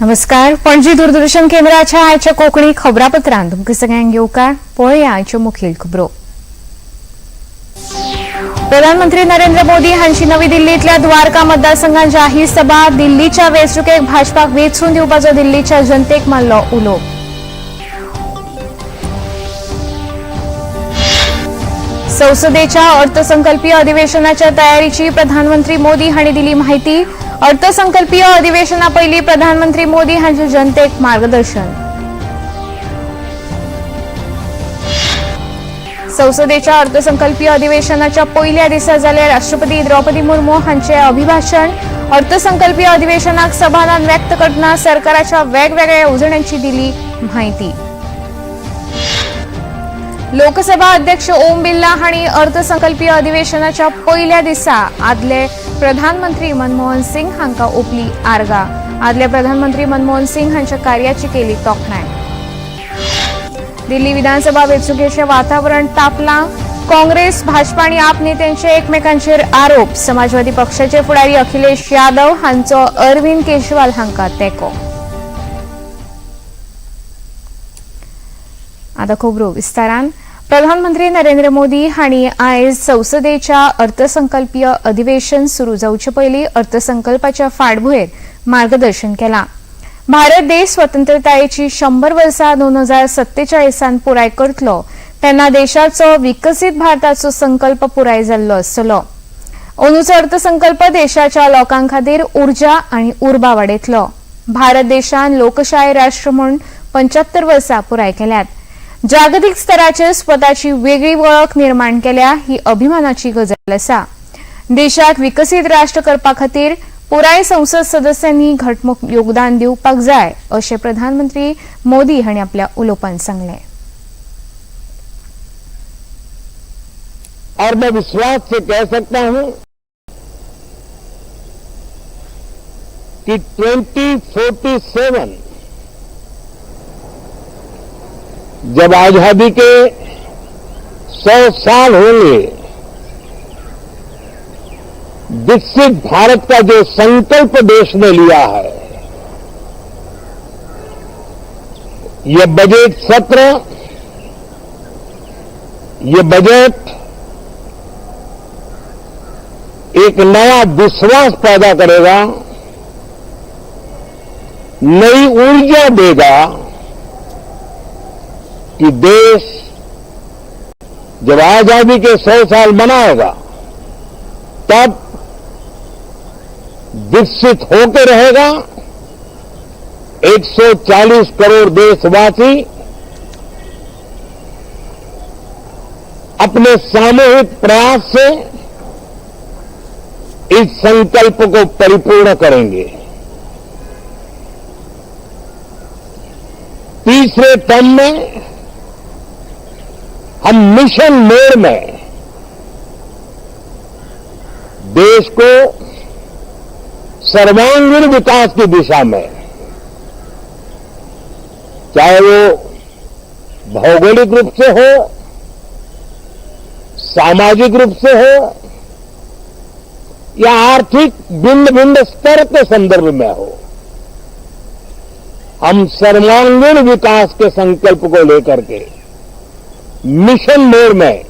नमस्कार, पणजी दूरदर्शन केंद्राच्या आयच्या कोंकणी खबरापत्रांत तुमकां सगळ्यांक येवकार. पळोवया आयच्यो मुखेल खबरो. प्रधानमंत्री नरेंद्र मोदी हांची नवी दिल्लींतल्या द्वारका मतदारसंघात जाहीर सभा. दिल्लीच्या वेंचणुकेक भाजपाक वेंचून दिवपाचो दिल्लीच्या जनतेक मारलो उलो. संसदेच्या अर्थसंकल्पीय अधिवेशनाच्या तयारीची प्रधानमंत्री मोदी हांणी दिली माहिती. अर्थसंकल्पीय अधिवेशना पयलीं प्रधानमंत्री मोदी हांचे जनतेक मार्गदर्शन. संसदेच्या अर्थसंकल्पीय अधिवेशनाच्या पयल्या दिसा जाले राष्ट्रपती द्रौपदी मुर्मू हांचे अभिभाषण. अर्थसंकल्पीय अधिवेशनाक सभादान व्यक्त करतना सरकाराच्या वेगवेगळ्या येवजण्यांची दिली माहिती. लोकसभा अध्यक्ष ओम बिर्ला हांणी अर्थसंकल्पीय अधिवेशनाच्या पयल्या दिसा आदले प्रधानमंत्री मनमोहन सिंग हांकां ओपली आर्गां. आदले प्रधानमंत्री मनमोहन सिंग हांच्या कार्याची केली तोखणाय. दिल्ली विधानसभा वेंचणुकेचें वातावरण तापलां. काँग्रेस, भाजपा आनी आप नेत्यांचे एकमेकांचेर आरोप. समाजवादी पक्षाचे फुडारी अखिलेश यादव हांचो अरविंद केजरीवाल हांकां तेंको. आता खबरो विस्तारान. प्रधानमंत्री नरेंद्र मोदी हांणी आयज संसदेच्या अर्थसंकल्पीय अधिवेशन सुरू जावचे पयलीं अर्थसंकल्पाच्या फाटभुंयेर मार्गदर्शन केलां. भारत देश स्वतंत्रतायेची 100 वर्सां 2047 पुराय करतलो तेन्ना देशाचो विकसीत भारताचो संकल्प पुराय जाल्लो आसतलो. अंदूचो अर्थसंकल्प देशाच्या लोकां खातीर उर्जा आनी उर्बा वाडयतलो. भारत देशान लोकशाय राष्ट्र म्हूण 75 वर्सां पुराय केल्यात. जागतीक स्तराचेर स्वताची वेगळी वळख निर्माण केल्या ही अभिमानाची गजाल आसा. देशाक विकसीत राष्ट्र करपा खातीर पुराय संसद सदस्यांनी घटमूट योगदान दिवपाक जाय अशें प्रधानमंत्री मोदी हांणी आपल्या उलोवपांत सांगलें. और मैं विश्वास से कह सकता हूं कि 2047 जब आजादी के 100 साल होंगे, विकसित भारत का जो संकल्प देश ने लिया है, ये बजट सत्र, ये बजट एक नया विश्वास पैदा करेगा, नई ऊर्जा देगा कि देश जब आजादी के 100 साल मनाएगा तब विकसित होकर रहेगा। 140 करोड़ देशवासी अपने सामूहिक प्रयास से इस संकल्प को परिपूर्ण करेंगे। तीसरे टर्म में हम मिशन मोड में देश को सर्वांगीण विकास की दिशा में, चाहे वो भौगोलिक रूप से हो, सामाजिक रूप से हो या आर्थिक भिन्न भिन्न स्तर के संदर्भ में हो, हम सर्वांगीण विकास के संकल्प को लेकर के मिशन मोड में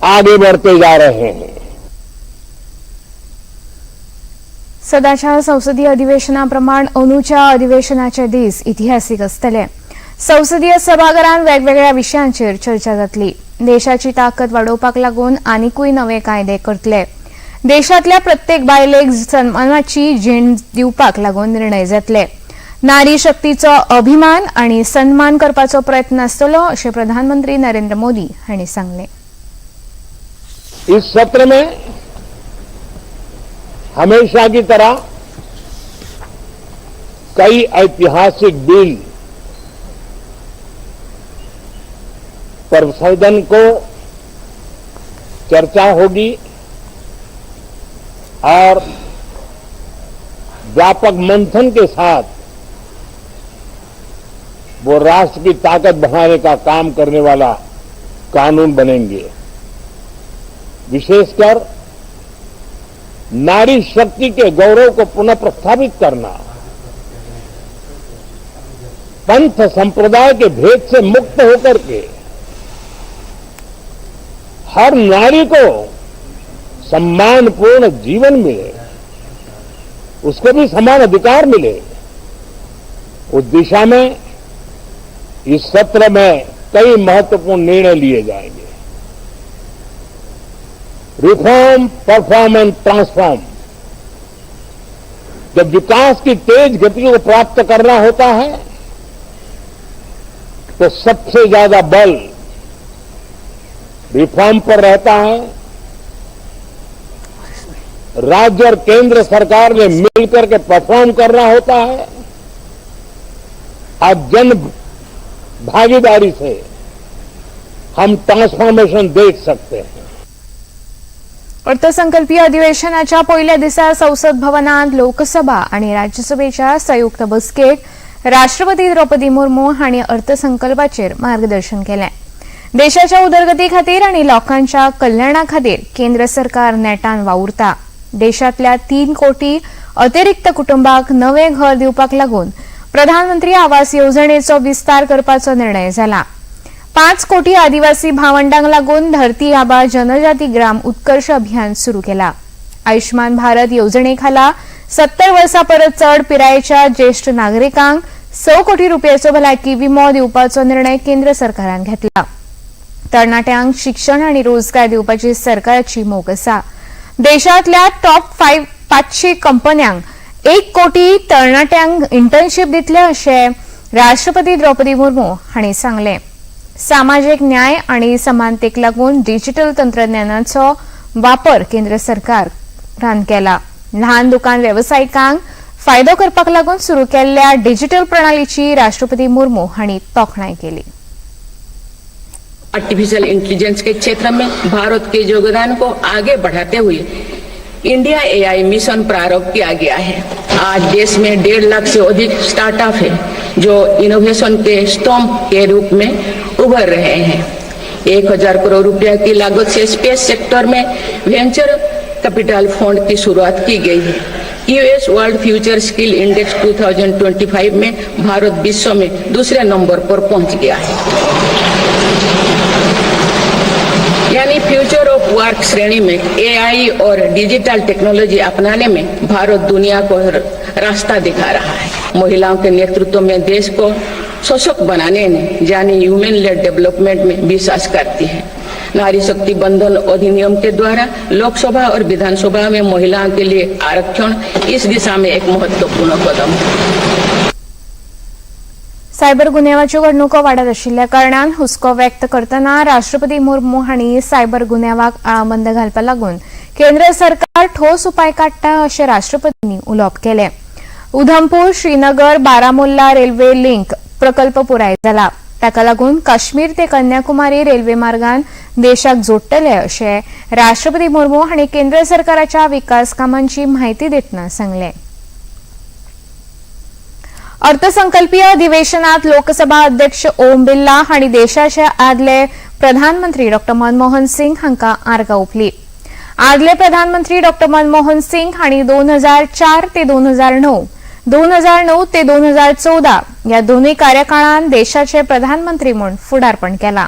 आगे बढ़ते जा रहे हैं। सदाच्या संसदीय अधिवेशनाप्रमाण अंदूच्या अधिवेशनाचे दीस इतिहासीक आसतले. संसदीय सभाघरांत वेगवेगळ्या विशयांचेर चर्चा जातली. देशाची ताकद वाडोवपाक लागून आनिकूय नवे कायदे करतले. देशांतल्या प्रत्येक बायलेक सन्मानाची जीण दिवपाक लागून निर्णय जातले. नारी शक्तीचो अभिमान आनी सन्मान करपाचो प्रयत्न आसतलो अशें प्रधानमंत्री नरेंद्र मोदी हांणी सांगलें. इस सत्र में हमेशा की तरह कई ऐतिहासिक बिल पर सदन को चर्चा होगी और व्यापक मंथन के साथ वो राष्ट्र की ताकत बढ़ाने का काम करने वाला कानून बनेंगे। विशेषकर नारी शक्ति के गौरव को पुनः प्रस्थापित करना, पंथ संप्रदाय के भेद से मुक्त होकर के हर नारी को सम्मानपूर्ण जीवन मिले, उसको भी समान अधिकार मिले, उस दिशा में इस सत्र में कई महत्वपूर्ण निर्णय लिए जाएंगे। रिफॉर्म, परफॉर्म एंड ट्रांसफॉर्म, जब विकास की तेज गति को प्राप्त करना होता है तो सबसे ज्यादा बल रिफॉर्म पर रहता है। राज्य और केंद्र सरकार ने मिलकर के परफॉर्म करना होता है और जन भागीदारी से हम ट्रांसफॉर्मेशन देख सकते हैं। अर्थसंकल्पीय अधिवेशनाच्या पयल्या दिसा संसद भवनांत लोकसभा आनी राज्यसभेच्या संयुक्त बसकेक राष्ट्रपती द्रौपदी मुर्मू हांणी अर्थसंकल्पाचेर मार्गदर्शन केलें। देशाच्या उदरगती खातीर आनी लोकांच्या कल्याणा खातीर केंद्र सरकार नेटान वावुरता। देशांतल्या 3 कोटी अतिरिक्त कुटुंबाक नवें घर दिवपाक लागून प्रधानमंत्री आवास येवजणेचो विस्तार करपाचो निर्णय जाला। 5 कोटी आदिवासी भावंडांक लागून धरती आबा जनजाती ग्राम उत्कर्ष अभियान सुरू केला। आयुष्मान भारत येवजणे खाला 70 वर्सां परस चड पिरायेच्या ज्येश्ठ नागरिकांक 6 कोटी रुपयाचो भलायकी विमो दिवपाचो निर्णय केंद्र सरकारान घेतला। तरणाट्यांक शिक्षण आनी रोजगार दिवपाची सरकाराची मोख आसा। देशांतल्या टॉप 500 कंपन्यांक 1 कोटी तरणाट्यांक इंटर्नशीप दितले अशें राष्ट्रपती द्रौपदी मुर्मू हांणी सांगलें। सामाजीक न्याय आनी समानतेक लागून डिजिटल तंत्रज्ञानाचो वापर केंद्र सरकारान केला। ल्हान दुकान वेवसायिकांक फायदो करपाक लागून सुरू केल्ल्या डिजिटल प्रणालीची राष्ट्रपती मुर्मू हांणी तोखणाय केली। आर्टिफिशियल इंटेलिजेंस के क्षेत्र में भारत के योगदान को आगे बढ़ाते हुए इंडिया एआई मिशन प्रारंभ किया गया है। आज देश में 1.5 लाख से अधिक स्टार्टअप है, जो इनोवेशन के स्तंभ के रूप में उभर रहे हैं। 1,000 करोड़ रुपया की लागत से स्पेस सेक्टर में वेंचर कैपिटल फंड की शुरुआत की गई है। QS world future skill index 2025 में भारत विश्व में दूसरे नंबर पर पहुंच गया है, यानी फ्यूचर ऑफ वर्क श्रेणी में एआई और डिजिटल टेक्नोलॉजी अपनाने में भारत दुनिया को रास्ता दिखा रहा है। महिलाओं के नेतृत्व में देश को सशक्त बनाने में, यानी ह्यूमन लेड डेवलपमेंट में विश्वास करती है। नारी शक्ति वंदन अधिनियम के द्वारा लोकसभा और विधानसभा में महिलाओं के लिए आरक्षण इस दिशा में एक महत्वपूर्ण कदम है। सायबर गुन्यांवाच्यो घडणुको वाडत आशिल्ल्या कारणान हुस्को व्यक्त करतना राष्ट्रपती मुर्मू हांणी सायबर गुन्यांवाक आळाबंद घालपा लागून केंद्र सरकार ठोस उपाय काडटा अशें राष्ट्रपतींनी उलोवप केलें। उधमपूर श्रीनगर बारामुल्ला रेल्वे लिंक प्रकल्प पुराय जाला। ताका लागून काश्मीर ते कन्याकुमारी रेल्वे मार्गान देशाक जोडटले अशें राष्ट्रपती मुर्मू हांणी केंद्र सरकाराच्या विकास कामांची म्हायती दितना सांगलें। अर्थसंकल्पीय अधिवेशनात लोकसभा अध्यक्ष ओम बिर्ला हांणी देशाचे आदले प्रधानमंत्री डॉ मनमोहन सिंग हांकां आर्गां ओंपली। आदले प्रधानमंत्री डॉ मनमोहन सिंग हांणी 2004 ते 2009, 2009 ते 2014 ह्या दोनूय कार्यकाळांत देशाचे प्रधानमंत्री म्हूण फुडारपण केलां।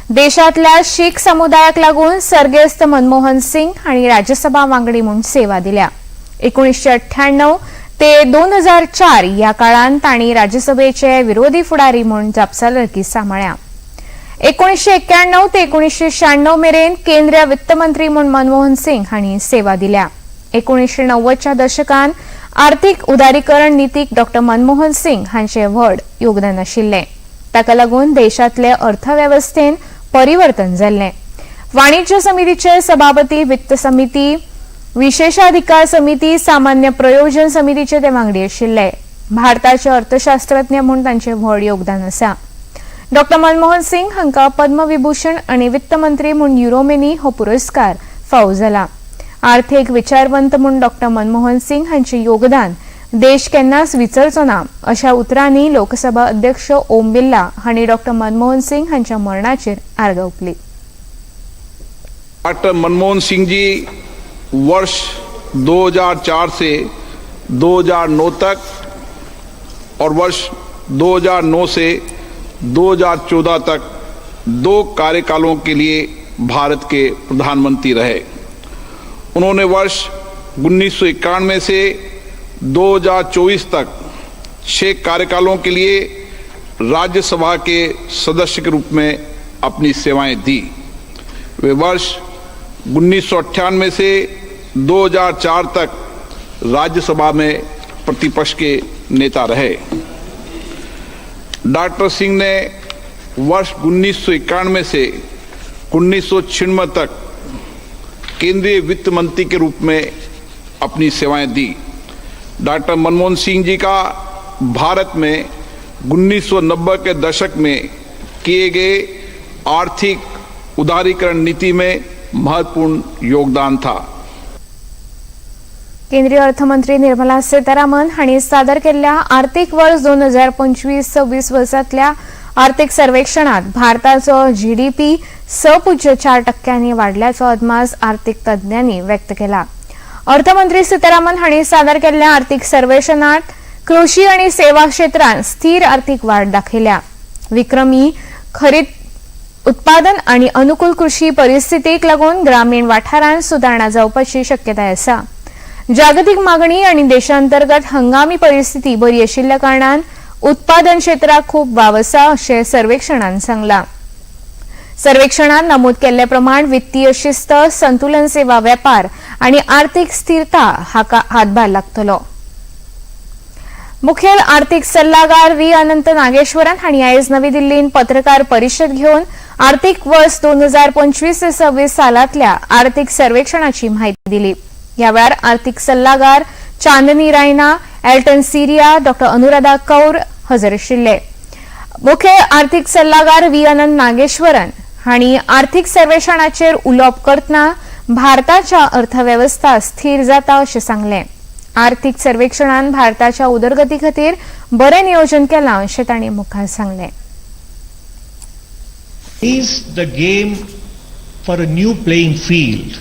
देशांतल्या शीख समुदायाक लागून सर्गेस्त मनमोहन सिंग हांणी राज्यसभा वांगडी म्हूण सेवा दिल्या। 1998 ते 2004 ह्या काळांत तांणी राज्यसभेचे विरोधी फुडारी म्हूण जापसालदारकी सांबाळ्ळ्या। 1991 ते 1996 मेरेन केंद्रीय वित्तमंत्री म्हूण मनमोहन सिंग हांणी सेवा दिल्या। 1990च्या दशकांत आर्थिक उदारीकरण नितीक डॉ मनमोहन सिंग हांचे व्हड योगदान आशिल्लें। ताका लागून देशांतले अर्थवेवस्थेन परिवर्तन जाल्लें। वाणिज्य समितीचे सभापती, वित्त समिती, विशेषाधिकार समिती, सामान्य प्रयोजन समितीचे ते वांगडी आशिल्ले। भारताचे अर्थशास्त्रज्ञ म्हूण तांचे व्हड योगदान आसा। डॉ मनमोहन सिंग हांकां पद्मविभूषण आनी वित्तमंत्री म्हूण युरोमेनी हो पुरस्कार फावो जाला। आर्थिक विचारवंत म्हूण डॉ मनमोहन सिंग हांचे योगदान देश केन्नाच विसरचो ना अशा उतरांनी लोकसभा अध्यक्ष ओम बिर्ला हांणी डॉ मनमोहन सिंग हांच्या मरणाचेर आर्गां ओंपली। डॉक्टर मनमोहन सिंह जी वर्ष 2004 से 2009 तक और वर्ष 2009 से 2014 तक 2 कार्यकालों के लिए भारत के प्रधानमंत्री रहे। उन्होंने वर्ष 1991 से 2024 तक 6 कार्यकालों के लिए राज्यसभा के सदस्य के रूप में अपनी सेवाएं दी। वे वर्ष 1998 से 2004 तक राज्यसभा में प्रतिपक्ष के नेता रहे। डॉक्टर सिंह ने वर्ष 1991 से 1996 तक केंद्रीय वित्त मंत्री के रूप में अपनी सेवाएं दी। डॉक्टर मनमोहन सिंह जी का भारत में 1990 के दशक में किए गए आर्थिक उदारीकरण नीति में महत्वपूर्ण योगदान था। केंद्रीय अर्थमंत्री निर्मला सीतारामन हांणी सादर केल्ल्या आर्थिक वर्स 2025-26 वर्सांतल्या आर्थिक सर्वेक्षणात भारताचो जीडीपी 6.4% वाडल्याचो अदमास आर्थिक तज्ञांनी व्यक्त केला। अर्थमंत्री सीतारामन हांणी सादर केल्ल्या आर्थिक सर्वेक्षणात कृषी आनी सेवा क्षेत्रांत स्थिर आर्थिक वाड दाखयल्या। विक्रमी खरीद उत्पादन आनी अनुकूल कृषी परिस्थितीक लागून ग्रामीण वाठारांत सुदारणा जावपाची शक्यताय आसा। जागतिक मागणी आनी देशांतर्गत हंगामी परिस्थिती बरी आशिल्ल्या कारणान उत्पादन क्षेत्राक खूब वाव आसा अशें सर्वेक्षणान सांगलां। सर्वेक्षणान नमूद केल्ले प्रमाण वित्तीय शिस्त, संतुलन सेवा वेपार आनी आर्थिक स्थिरता हाका हातभार लागतलो। मुखेल आर्थिक सल्लागार व्ही अनंत नागेश्वरन हांणी आयज नवी दिल्लींत पत्रकार परिशद घेवन आर्थिक वर्स 2025 ते 26 सालांतल्या आर्थिक सर्वेक्षणाची म्हायती दिली। ह्या वेळार आर्थिक सल्लागार चांदनी रायना, एल्टन सिरिया, डॉ अनुराधा कौर हजर आशिल्ले। मुखेल आर्थिक सल्लागार व्ही अनंत नागेश्वरन हांणी आर्थिक सर्वेक्षणाचेर उलोवप करतना भारताच्या अर्थवेवस्था स्थिर जाता अशें सांगलें। आर्थिक सर्वेक्षणान भारताच्या उदरगती खातीर बरें नियोजन केलां अशें तांणी मुखार सांगलें। Is the game for a new playing field.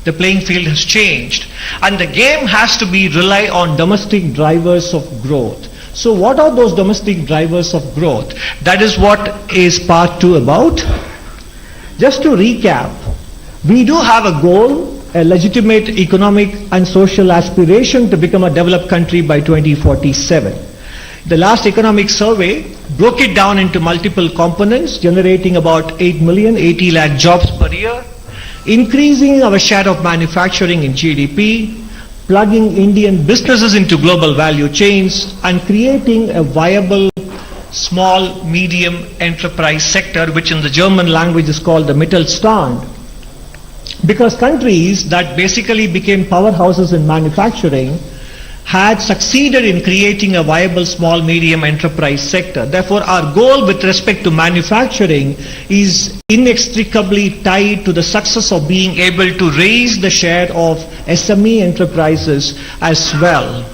The playing field has changed and the game has to be rely on domestic drivers of growth. So what are those domestic drivers of growth? That is what is part 2 about. Just to recap, we do have a goal, a legitimate economic and social aspiration to become a developed country by 2047. The last economic survey broke it down into multiple components, generating about 8 million, 80 lakh jobs per year, increasing our share of manufacturing in GDP, plugging Indian businesses into global value chains, and creating a viable small, medium enterprise sector, which in the German language is called the Mittelstand. Because countries that basically became powerhouses in manufacturing had succeeded in creating a viable small medium enterprise sector. Therefore, our goal with respect to manufacturing is inextricably tied to the success of being able to raise the share of SME enterprises as well.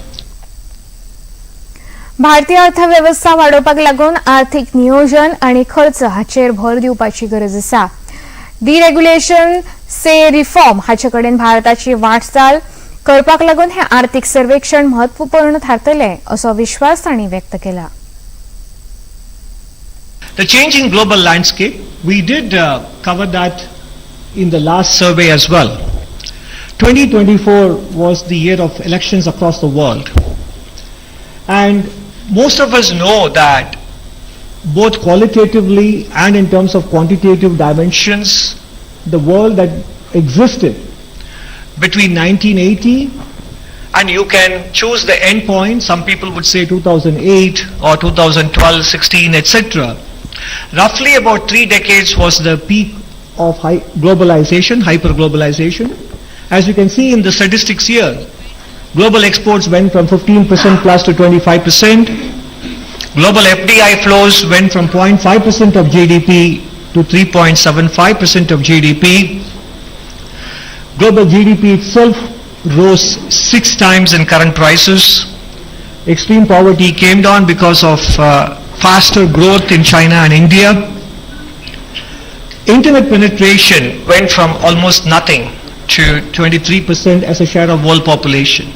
भारतीय अर्थवेवस्था वाडोवपाक लागून आर्थिक नियोजन आनी खर्च हाचेर भर दिवपाची गरज आसा। डिरेग्युलेशन से रिफॉर्म हाचे कडेन भारताची वाटचाल करपाक लागून हें आर्थिक सर्वेक्षण म्हत्वपूर्ण थारतलें असो विश्वास तांणी व्यक्त केला। The changing global landscape, we did cover that in the last survey as well. 2024 was the year of elections across the world. And most of us know that both qualitatively and in terms of quantitative dimensions, the world that existed between 1980 and you can choose the end point, some people would say 2008 or 2012, 16, etc. Roughly about 3 decades was the peak of high globalization, hyper-globalization. As you can see in the statistics here, global exports went from 15% plus to 25%. Global FDI flows went from 0.5% of GDP to 3.75% of GDP. Global GDP itself rose six times in current prices. Extreme poverty came down because of faster growth in China and India. Internet penetration went from almost nothing to 23% as a share of world population.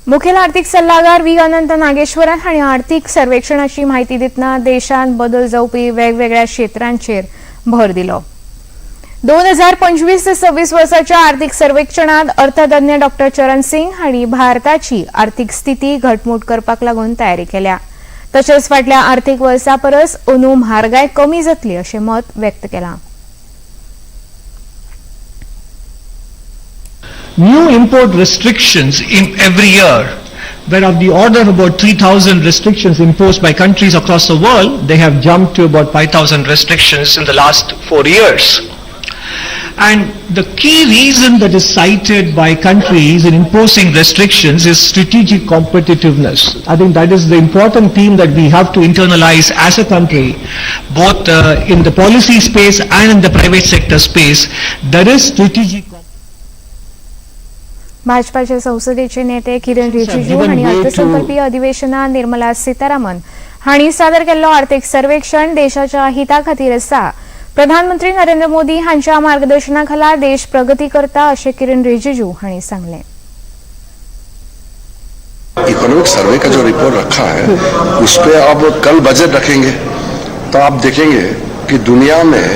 मुखेल आर्थिक सल्लागार V अनंत नागेश्वरन हांणी आर्थिक सर्वेक्षणाची म्हायती दितना देशांत बदल जावपी वेगवेगळ्या क्षेत्रांचेर भर दिलो. 2025 ते 26 वर्साच्या आर्थिक सर्वेक्षणात अर्थतज्ञ डॉ चरण सिंग हांणी भारताची आर्थिक स्थिती घटमूट करपाक लागून तयारी केल्या. तशेंच फाटल्या आर्थिक वर्सा परस अंदू म्हारगाय कमी जातली अशें मत व्यक्त केलां. New import restrictions in every year were of the order of about 3,000 restrictions imposed by countries across the world. They have jumped to about 5,000 restrictions in the last 4 years. And the key reason that is cited by countries in imposing restrictions is strategic competitiveness. I think that is the important theme that we have to internalize as a country, both in the policy space and in the private sector space. There is strategic भाजपाचे संसदेचे नेते किरण रिजिजू हांणी अर्थसंकल्पीय अधिवेशनात निर्मला सीतारामन हांणी सादर केल्लो आर्थिक सर्वेक्षण देशाच्या हिता खातीर आसा. प्रधानमंत्री नरेंद्र मोदी हांच्या मार्गदर्शना खाला देश प्रगती करता अशें किरण रिजिजू हांणी सांगलें. इकोनॉमिक सर्वे का जो रिपोर्ट रखा है, उस पर अब कल बजट रखेंगे तो आप देखेंगे कि दुनिया में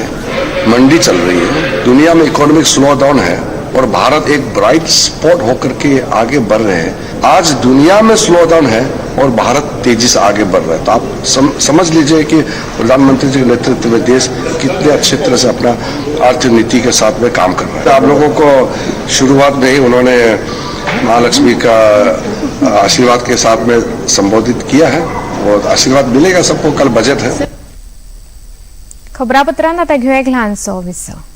मंदी चल रही है, दुनिया में इकोनॉमिक स्लो डाउन है और भारत एक ब्राइट स्पॉट होकर के आगे बढ़ रहे हैं। आज दुनिया में स्लो डाउन है और भारत तेजी से आगे बढ़ रहा है, तो आप समझ लीजिए कि प्रधानमंत्री जी के नेतृत्व में देश कितने अच्छे तरह से अपना आर्थिक नीति के साथ में काम कर रहा है। आप लोगों को शुरुआत में ही उन्होंने महालक्ष्मी का आशीर्वाद के साथ में संबोधित किया है और आशीर्वाद मिलेगा सबको। कल बजट है। खबरापत्रांत आता घेऊया एक ल्हानसो विसव.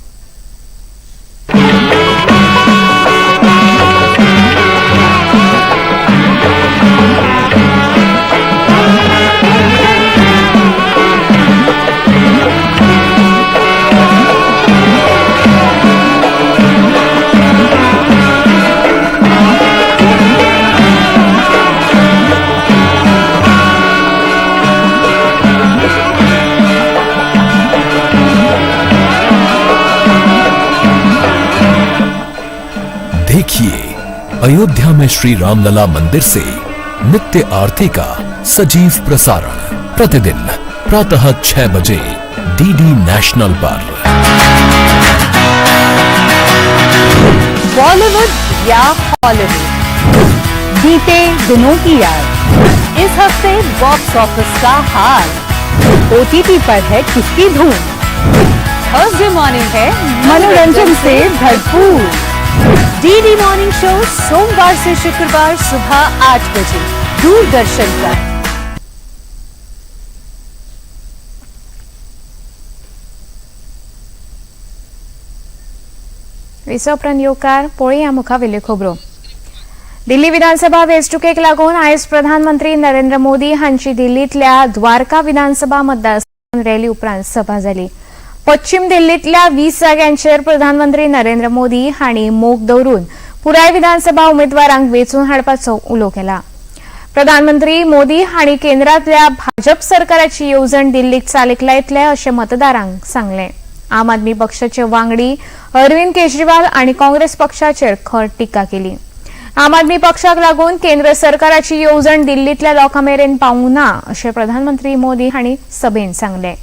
देखिए अयोध्या में श्री रामलला मंदिर से नित्य आरती का सजीव प्रसारण प्रतिदिन प्रातः 6 बजे डीडी नेशनल पर। बॉलीवुड या हॉलीवुड, बीते दिनों की याद, इस हफ्ते बॉक्स ऑफिस का हाल, ओटीटी पर है किसकी धूम, थर्सडे मॉर्निंग है मनोरंजन से भरपूर। डीडी मॉर्निंग शो सोमवार से शुक्रवार सुबह 8 बजे दूरदर्शन पर। विसव उपरांत येवकार. पळोवया मुखावेल्यो खबरो. दिल्ली विधानसभा वेंचणुकेक लागून आयज प्रधानमंत्री नरेंद्र मोदी हांची दिल्लींतल्या द्वारका विधानसभा मतदारसंघात रॅली उपरांत सभा जाली. पश्चिम दिल्लींतल्या 20 जाग्यांचेर प्रधानमंत्री नरेंद्र मोदी हांणी मोग दवरून पुराय विधानसभा उमेदवारांक वेंचून हाडपाचो उलो केला. प्रधानमंत्री मोदी हांणी केंद्रांतल्या भाजप सरकाराची येवजण दिल्लीक चालीक लायतले अशें मतदारांक सांगलें. आम आदमी पक्षाचे वांगडी अरविंद केजरीवाल आनी काँग्रेस पक्षाचेर खर टिका केली. आम आदमी पक्षाक लागून केंद्र सरकाराची येवजण दिल्लींतल्या लोकां मेरेन पावूंक ना अशें प्रधानमंत्री मोदी हांणी सभेन सांगलें.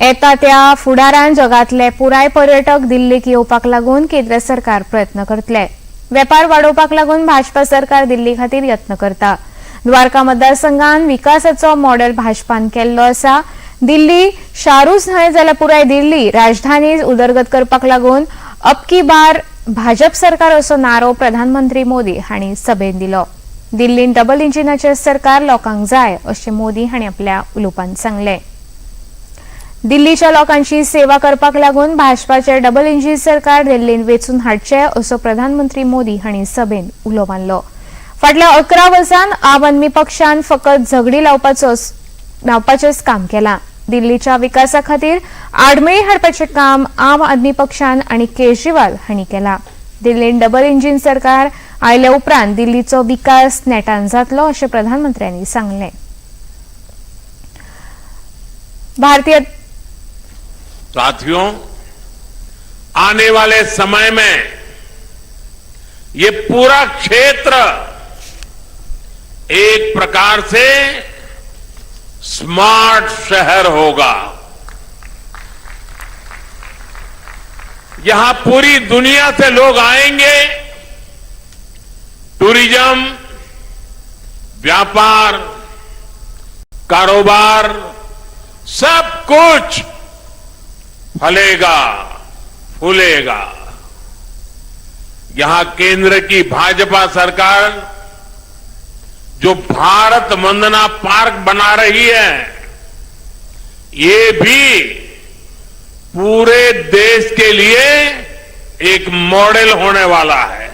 येता त्या फुडारान जगातले पुराय पर्यटक दिल्लीक येवपाक लागून केंद्र सरकार प्रयत्न करतले. वेपार वाडोवपाक लागून भाजपा सरकार दिल्ली खातीर यत्न करता. द्वारका मतदारसंघान विकासाचो मॉडेल भाजपान केल्लो आसा. दिल्ली शारूच न्हय जाल्यार पुराय दिल्ली राजधानी उदरगत करपाक लागून अब की बार भाजप सरकार असो नारो प्रधानमंत्री मोदी हांणी सभेन दिलो. दिल्लीन डबल इंजिनाचें सरकार लोकांक जाय अशें मोदी हांणी आपल्या उलोवपांत सांगलें. दिल्लीच्या लोकांची सेवा करपाक लागून भाजपाचे डबल इंजीन सरकार दिल्लीन वेंचून हाडचें असो प्रधानमंत्री मोदी हांणी सभेन उलो मारलो. फाटल्या 11 वर्सांत आम आदमी पक्षान फकत झगडी लावपाचेच काम केलां. दिल्लीच्या विकासा खातीर आडमेळी हाडपाचें काम आम आदमी पक्षान आनी केजरीवाल हांणी केलां. दिल्लीन डबल इंजीन सरकार आयल्या उपरांत दिल्लीचो विकास नेटान जातलो अशें प्रधानमंत्र्यांनी सांगलें. भारतीय साथियों, आने वाले समय में ये पूरा क्षेत्र एक प्रकार से स्मार्ट शहर होगा। यहां पूरी दुनिया से लोग आएंगे। टूरिज्म, व्यापार, कारोबार सब कुछ फलेगा, फूलेगा। यहां केंद्र की भाजपा सरकार जो भारत वंदना पार्क बना रही है, ये भी पूरे देश के लिए एक मॉडल होने वाला है।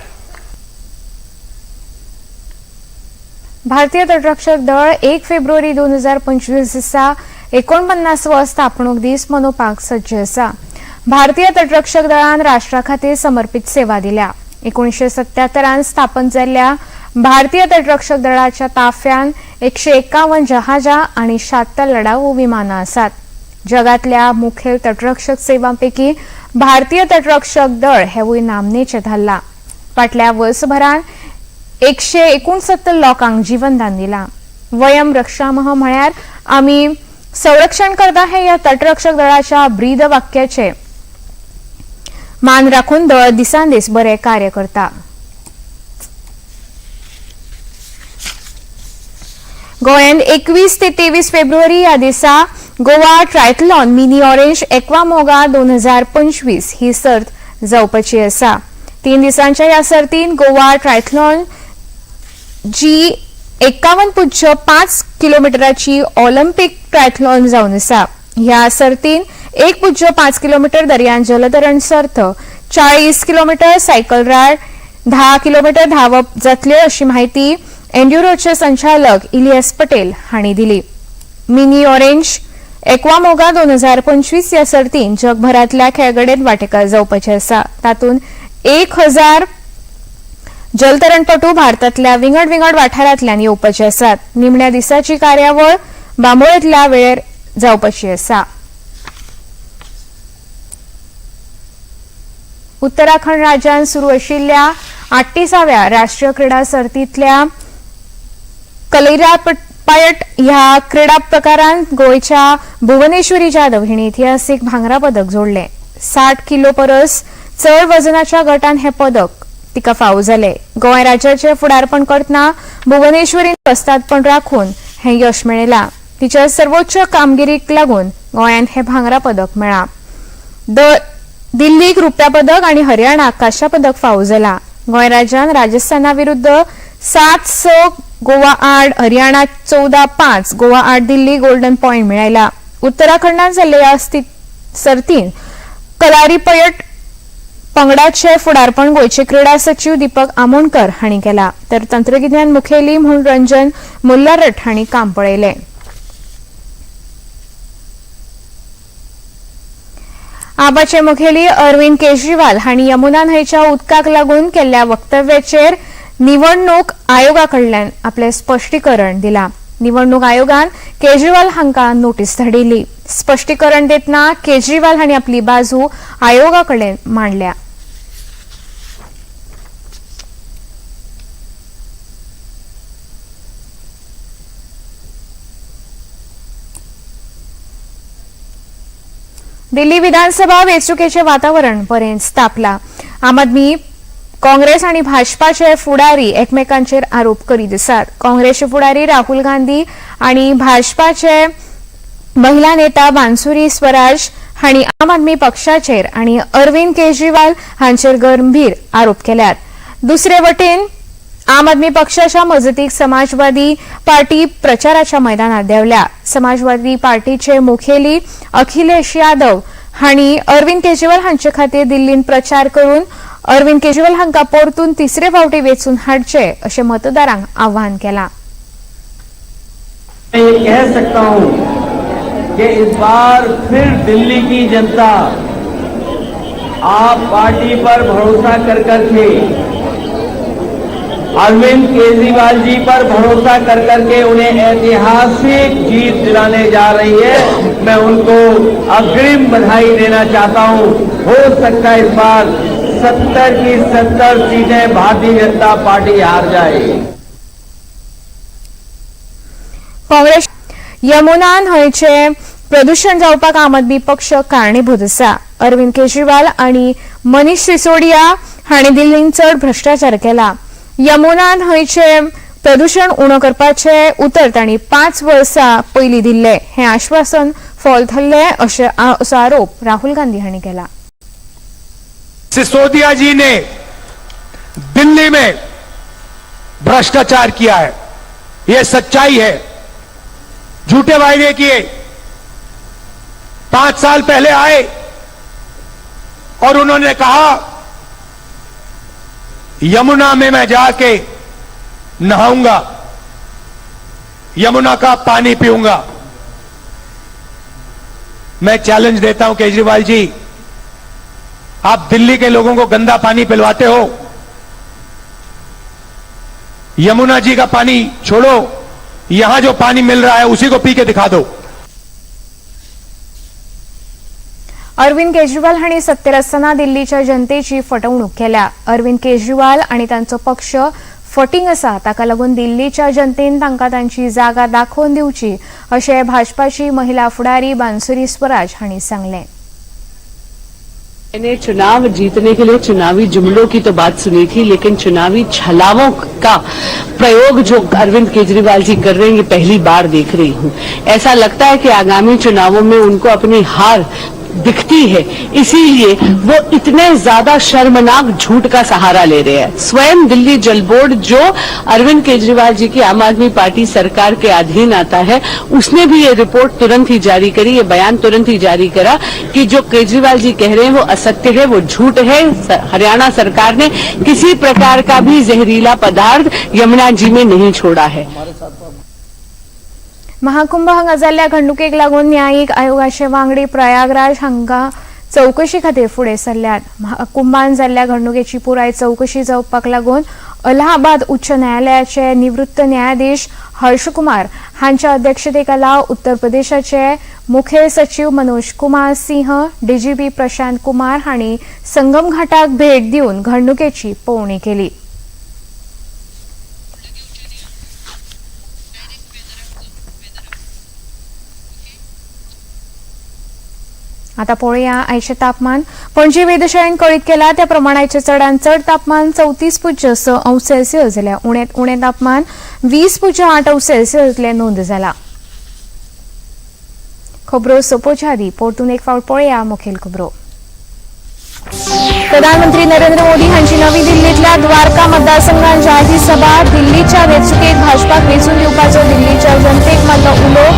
भारतीय तटरक्षक दळ 1 फेब्रुवारी 2025 दिसा 49वो स्थापणूक दीस मनोवपाक सज्ज आसा। भारतीय तटरक्षक दळान राष्ट्रा खातीर समर्पित सेवा दिल्या। 1977 स्थापन जाल्ल्या भारतीय तटरक्षक दळाच्या ताफ्यान 151 जहाजां आनी 76 लढाऊ विमानां आसात। जगातल्या मुखेल तटरक्षक सेवांपैकी भारतीय तटरक्षक दळ हेवूय नामनेचें थारलां। फाटल्या वर्सभरान 169 लोकांक जीवनदान दिलां। वयम रक्षामह म्हळ्यार आमी संरक्षण करता हे ह्या तटरक्षक दळाच्या ब्रीद वाक्याचे मान राखून दळ दिसान दीस बरें कार्य करता। गोंयांत 21 ते 23 फेब्रुवारी ह्या दिसा Goa triathlon mini orange Aqua Moga 2025 ही सर्त जावपाची आसा। 3 दिसांच्या ह्या सर्तीन गोवा ट्रायथलॉन जी 51.5 किलोमिटराची ऑलिम्पिक ट्रायथलॉन जावन आसा। ह्या सर्तीन 1.5 किलोमीटर दर्यान जलतरण सर्त, 40 किलोमीटर सायकल रायड, 10 किलोमीटर धांवप जातल्यो अशी म्हायती एन्ड्युरोचे संचालक इलियास पटेल हांणी दिली। मिनी ऑरेंज एक्वा मोगा 2025 ह्या सर्तीन जगभरांतल्या खेळगड्यांत वांटेकार जावपाचे आसा। तातूंत 1000 जलतरणपटू भारतांतल्या विंगड विंगड वाठारांतल्यान येवपाचे आसात। निमण्या दिसाची कार्यावळ बांबोळेंतल्या वेळेर जावपाची आसा। उत्तराखंड राज्यांत सुरू आशिल्ल्या 38व्या राष्ट्रीय क्रीडा सर्तींतल्या कलरीपायट ह्या क्रीडा प्रकारांत गोंयच्या भुवनेश्वरी जाधव हिणें इतिहासीक भांगरा पदक जोडलें। 60 किलो परस चड वजनाच्या गटान हें पदक तिका फावो जालें। गोंय राज्याचें फुडारपण करतना भुवनेश्वरीन वस्तादपण राखून हें यश मेळयलां। तिच्या सर्वोच्च कामगिरीक लागून गोंयांत हें भांगरा पदक मेळ्ळां। दिल्लीक रुप्या पदक आनी हरियाणाक कांश्या पदक फावो जालां। गोंय राज्यान राजस्थाना विरुद्ध 7-6, गोवा आड हरियाणा 14-5, गोवा आड दिल्ली गोल्डन पॉयंट मेळयला। उत्तराखंडात जाल्ले ह्या सर्तीन कलारीपयट पंगडाचे फुडारपण गोंयचे क्रीडा सचीव दीपक आमोणकर हांणी केला, तर तंत्रगिन्यान मुखेली म्हूण रंजन मुल्लारट हांणी काम पळयलें। आपाचे मुखेली अरविंद केजरीवाल हांणी यमुना न्हंयच्या उदकाक लागून केल्ल्या वक्तव्याचेर निवडणूक आयोगा कडल्यान आपलें स्पश्टीकरण दिलां। निवडणूक आयोगान केजरीवाल हांकां नोटीस धाडिल्ली। स्पश्टीकरण दितना केजरीवाल हांणी आपली बाजू आयोगा कडेन मांडल्या। दिल्ली विधानसभा वेंचणुकेचें वातावरण बरेंच तापलां। आम आदमी काँग्रेस आनी भाजपाचे फुडारी एकमेकांचेर आरोप करीत आसात। काँग्रेसचे फुडारी राहुल गांधी आनी भाजपाचे महिला नेता बांसुरी स्वराज हांणी आम आदमी पक्षाचेर आनी अरविंद केजरीवाल हांचेर गंभीर आरोप केल्यात। दुसरे वटेन आम आदमी पक्षाच्या मजतीक समाजवादी पार्टी प्रचाराच्या मैदानात देंवल्या। समाजवादी पार्टीचे मुखेली अखिलेश यादव हांणी अरविंद केजरीवाल हांचे खातीर दिल्लीन प्रचार करून अरविंद केजरीवाल हांकां परतून तिसरे फावटी वेंचून हाडचे अशें मतदारांक आव्हान केलां। मैं ये कह सकता हूं कि इस बार फिर दिल्ली की जनता आप पार्टी पर भरोसा कर करके, अरविंद केजरीवाल जी पर भरोसा कर करके उन्हें ऐतिहासिक जीत दिलाने जा रही है। मैं उनको अग्रिम बधाई देना चाहता हूं। हो सकता है इस बार 70 की 70 सीटें भारतीय जनता पार्टी हार जाए। काँग्रेस यमुना न्हंयचे प्रदूषण जावपाक आम आदमी पक्ष कारणीभूत आसा। अरविंद केजरीवाल आनी मनीष सिसोडिया हांणी दिल्लीन चड भ्रष्टाचार केला। यमुना न्हंयचे प्रदूषण उणो करपाचे उतर तांणी 5 वर्सां पयलीं दिल्ले, हें आश्वासन फोल थारलें असो आरोप राहुल गांधी हांणी केला। सिसोदिया जी ने दिल्ली में भ्रष्टाचार किया है, यह सच्चाई है। झूठे वायदे किए, 5 साल पहले आए और उन्होंने कहा यमुना में मैं जाके नहाऊंगा, यमुना का पानी पीऊंगा। मैं चैलेंज देता हूं केजरीवाल जी, आप दिल्ली के लोगों को गंदा पानी पिलवाते हो, यमुना जी का पानी छोड़ो, यहां जो पानी मिल रहा है उसी को पी के दिखा दो। अरविंद केजरीवाल हांणी सत्तेर आसतना दिल्लीच्या जनतेची फटवणूक केल्या। अरविंद केजरीवाल आनी तांचो पक्ष फटींग आसा, ताका लागून दिल्लीच्या जनतेन तांकां तांची जागा दाखोवन दिवची अशें भाजपाची महिला फुडारी बांसुरी स्वराज हांणी सांगलें। मैंने चुनाव जीतने के लिए चुनावी जुमलों की तो बात सुनी थी, लेकिन चुनावी छलावों का प्रयोग जो अरविंद केजरीवाल जी कर रहे हैं ये पहली बार देख रही हूं। ऐसा लगता है कि आगामी चुनावों में उनको अपनी हार दिखती है, इसीलिए वो इतने ज्यादा शर्मनाक झूठ का सहारा ले रहे हैं। स्वयं दिल्ली जल बोर्ड जो अरविंद केजरीवाल जी की आम आदमी पार्टी सरकार के अधीन आता है, उसने भी ये रिपोर्ट तुरंत ही जारी करी, ये बयान तुरंत ही जारी करा कि जो केजरीवाल जी कह रहे हैं वो असत्य है, वो झूठ है। हरियाणा सरकार ने किसी प्रकार का भी जहरीला पदार्थ यमुना जी में नहीं छोड़ा है। महाकुंभ हांगा जाल्ल्या घडणुकेक लागून न्यायीक आयोगाचे वांगडी प्रयागराज हांगा चवकशी खातीर फुडें सरल्यात। महाकुंभान जाल्ल्या घडणुकेची पुराय चवकशी जावपाक लागून अलाहाबाद उच्च न्यायालयाचे निवृत्त न्यायाधीश हर्षकुमार हांच्या अध्यक्षतेखाला उत्तर प्रदेशाचे मुखेल सचीव मनोज कुमार सिंह, डीजीपी प्रशांत कुमार हांणी संगम घाटाक भेट दिवन घडणुकेची पळोवणी केली। आता पळोवया आयचें तापमान। पणजी वेधशाळेन कळीत केला त्या प्रमाण आयचें चडांत चड तापमान 34.6 अंश सेल्सियस जाल्यार उण्यांत उणें तापमान 20.8 अंश सेल्सियस इतलें नोंद जाला। खबरो सोंपोवच्या आदीं परतून एक फावट पळोवया मुखेल खबरो। प्रधानमंत्री नरेंद्र मोदी हांची नवी दिल्लींतल्या द्वारका मतदारसंघात जाहीर सभा। दिल्लीच्या वेंचणुकेत भाजपाक वेंचून दिवपाचो दिल्लीच्या जनतेक मारलो उलो।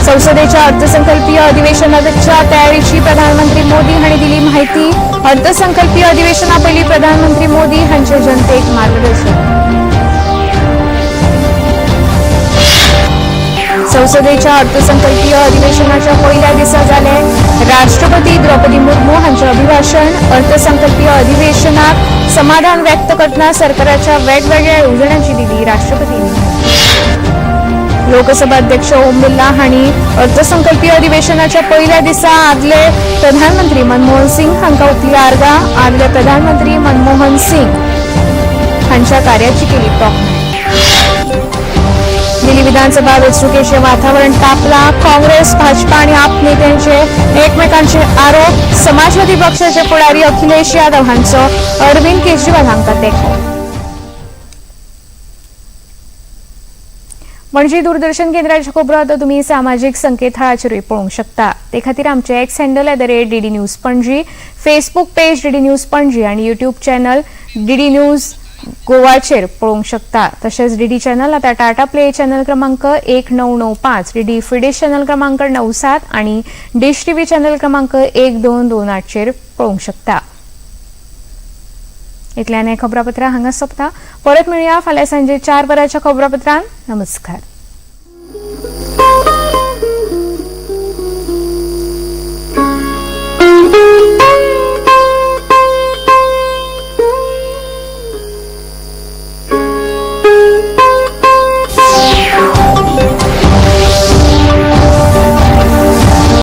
संसदेच्या अर्थसंकल्पीय अधिवेशनाच्या तयारीची प्रधानमंत्री मोदी हांणी दिली माहिती। अर्थसंकल्पीय अधिवेशना पयलीं प्रधानमंत्री मोदी हांचे जनतेक मार्गदर्शन। संसदेच्या अर्थसंकल्पीय अधिवेशनाच्या पयल्या दिसा जाले राष्ट्रपती द्रौपदी मुर्मू हांचे अभिभाषण। अर्थसंकल्पीय अधिवेशनाक समाधान व्यक्त करतना सरकाराच्या वेगवेगळ्या येवजण्यांची दिली राष्ट्रपतींनी। लोकसभा अध्यक्ष ओम बिर्ला हांणी अर्थसंकल्पीय अधिवेशनाच्या पयल्या दिसा आदले प्रधानमंत्री मनमोहन सिंग हांकां ओंपली आर्गां। आदले प्रधानमंत्री मनमोहन सिंग हांच्या कार्याची केली तोखणाय। दिल्ली विधानसभा वेंचणुकेचें वातावरण तापलां। काँग्रेस, भाजपा आनी आप नेत्यांचे एकमेकांचे आरोप। समाजवादी पक्षाचे फुडारी अखिलेश यादव हांचो अरविंद केजरीवाल हांकां तेंको। पणजी दूरदर्शन केंद्राच्यो खबरो आतां तुमी सामाजीक संकेतथळाचेरूय पळोवंक शकता। ते खातीर आमचे X handle @DD News Panaji, Facebook page DD News Panaji आनी युट्यूब चॅनल डीडी न्यूज गोवाचेर पळोवंक शकता। तशेंच डीडी चॅनल आतां टाटा प्ले चॅनल क्रमांक 1995, डीडी फिडेश चॅनल क्रमांक 97 आनी डिश टीव्ही चॅनल क्रमांक 1228चेर पळोवंक शकता। इतल्यान हें खबरापत्र हांगा सोंपता। परत मेळया फाल्यां सांजे 4 वरांच्या खबरापत्रान। नमस्कार।